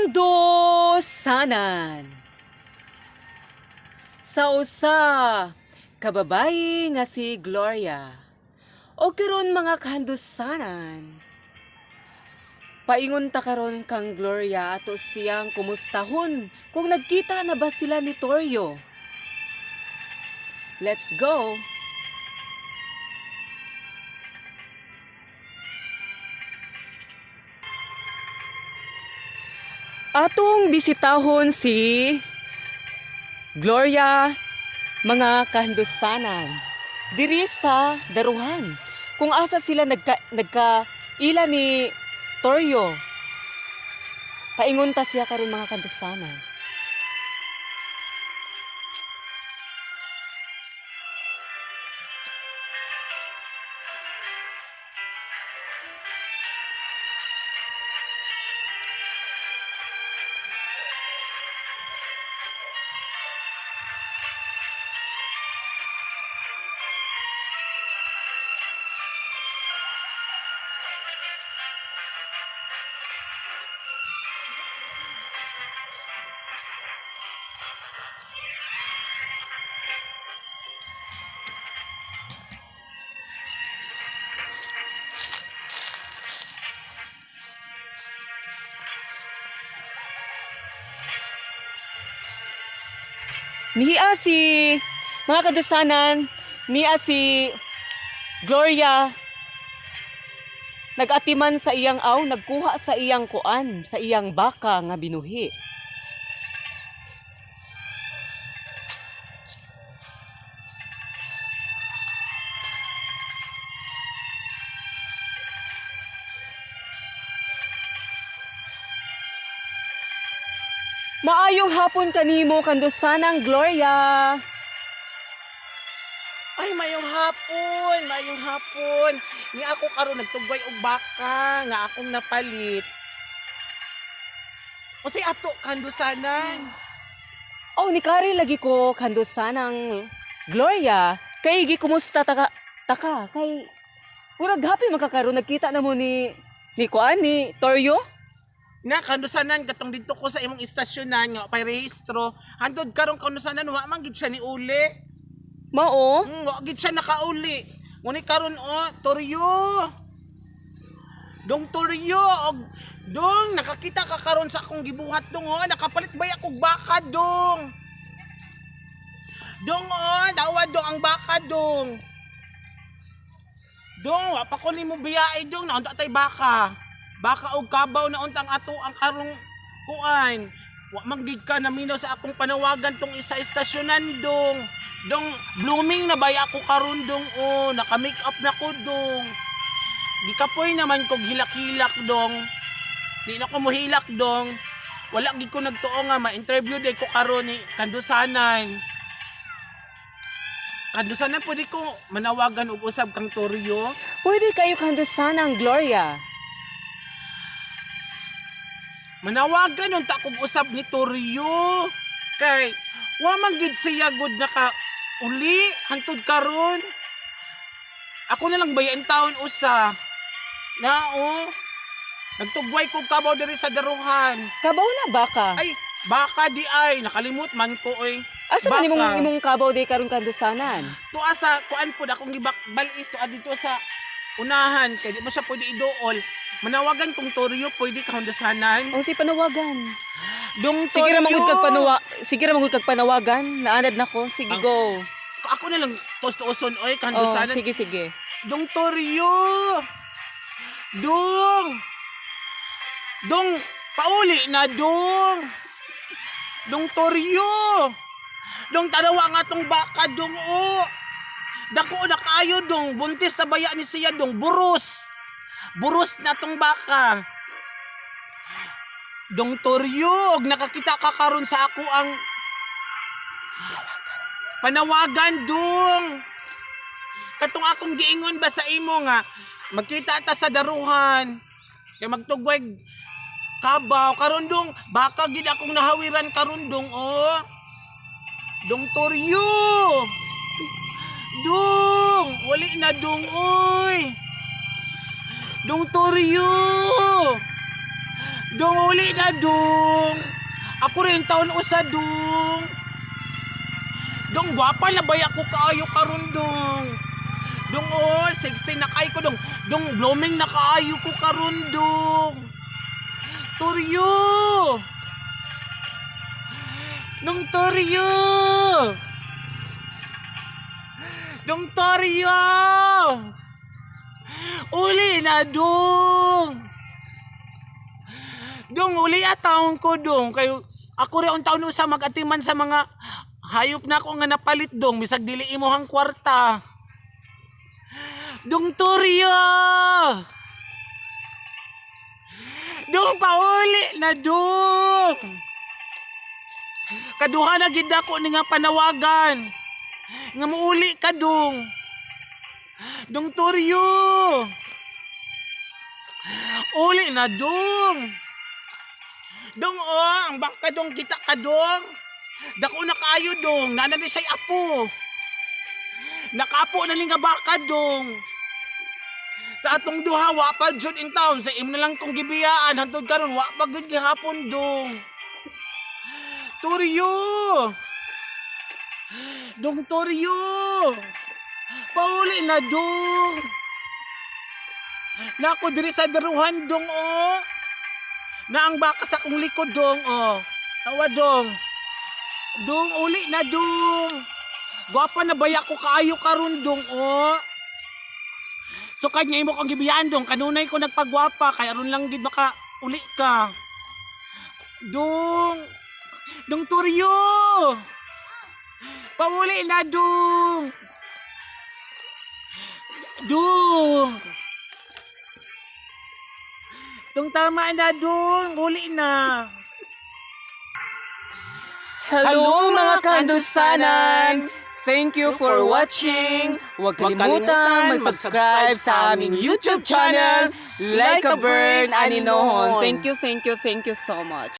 Handusanan. Sa usa ka babayi nga si Gloria. O karon, mga kahandusanan, paingon ta karon kang Gloria, ato siyang kumustahon kung nagkita na ba sila ni Torio. Let's go! Atong bisitahon si Gloria, mga kahandusanan, diri sa daruhan kung asa sila nagka ila ni Torio. Paingon ta siya karon, mga kahandusanan. Niya si, mga kadusanan, niya si Gloria nagatiman sa iyang aw, nagkuha sa iyang kuan, sa iyang baka nga binuhi. Maayong hapon kanimo, kandusanang Gloria. Ay, mayong hapon, mayong hapon. Ni ako karon nagtugway og baka nga akong napalit. Unsay ato, kandusanan? Oh, ni Kari lagi ko, kandusanang Gloria. Kay gi kumusta taka taka kay murag happy makakaroon nagkita na mo ni kuan, ni Torio. Na kandusanan, katong didto ko sa imong istasyonan nga pay rehistro. Handod karon, kandusanan, wa man gid siya ni uli. Mao? Wa gid siya nakauli. Ngunit karon oh, Toryo. Dong Toryo, og dong nakakita ka karon sa akong gibuhat, dong oh, nakapalit bay akong baka, dong. Dong oh, dawa dong ang baka, dong. Dong, wa pa ko nimo biyae, dong, naunta tay baka. Baka og kabaw na untang ato ang karong kuan. Wa man gid ka naminaw sa akong panawagan tong isa istasyonan, dong. Dong, blooming na baya ako karon, dong oh, naka-make up na ko, dong. Gikapoy naman kog hilak-hilak, dong. Di na ko mohilak, dong. Wala gid ko nagtuo nga ma-interview day ko karon ni kandusanan. Kandusanan, pwede ko manawagan og usab kang Toryo? Pwede kayo, kandusanang Gloria. Manawagan unta kog usab ni Toryo. Kay wa man gid siya gud naka uli hangtod karon. Ako na lang bayan taon usa. Na oh. Nagtugway ko kabaw diri sa daruhan. Kabaw na baka? Ay, baka di ay nakalimot man ko oy. Asa man Baka. imong kabaw di karon, kandusanan? Tuwa sa kuan pod akong gibakbalis tuwa dito sa unahan kay di mo siya pwede iduol. Manawagan kong Toryo, pwede ka, hundasanan? O si panawagan. Dong Sige ra Toryo. mangud kag panawa, sige ra mangud kag panawagan, naanad nako. Sige, go. Ako na lang tos-toson oy, Oh, kandusanan. sige sige. Dong Toryo. Dong. Dong, pauli na, dong. Dong Toryo. Dong, tanawa nga tong baka, dong o. Dako na kaayo, dong, buntis sa baya ni siya, dong, buros. Buros na tong baka. Dong Toryo, og nakakita ka karon sa ako ang panawagan, dong. Katong akong giingon ba sa imo nga magkita ta sa daruhan kay magtugway kabaw karon, dong, baka gid akong nahawiran karon, dong oh. Dong Toryo, dong, wali na, dong, oy. Dong Toryo. Dong, uli na, dong. Ako rin taon usa, dong. Dong, gwapa na bay ako kaayo karon, dong. Dong, oh, sexy na kaayo ko, dong. Dong, blooming na kaayo ko karon, dong. Turyo! Dong Toryo! Dong Toryo! Uli na, dong! Dong, uli at taon ko, dong. Kayo, ako rin ang taon sa mag-atiman sa mga hayop na ako nga napalit, dong. Bisag dili imo ang kwarta. Dong Toryo! Dong, pauli na, dong! Kaduha na gid ako ni nga panawagan. Nga muuli ka, dong. Dong Toryo! Uli na, dong! Dong, oh, ang baka, dong, kita ka, dong. Dako na kaayo, dong. Nana ni siya'y apo. Nakapo na ni nga baka, dong. Sa atong duha, wa pa jud in town. Sa imo na lang kong gibiyaan. Hantod karon wa pa gud gihapon, dong. Toryo! Dong Toryo! Pauli na, dong! Nako diri sa daruhan, dong, oh! Na ang baka sa akong likod, dong, oh! Tawa, dong! Dong, uli na, dong! Gwapa na baya ko kaayo karon, dong, oh! So kanya imo kong gibiyaan, dong, kanunay ko nagpagwapa kay aron lang gid maka uli ka. Dong! Dong Turyo! Pauli na, dong! Dong! Dong, tama na, dong! Uli na! Hello, mga kandusanan! Thank you for watching! Huwag kalimutang mag-subscribe sa aming YouTube channel, Like a Bird Aninohon. Thank you, thank you, thank you so much.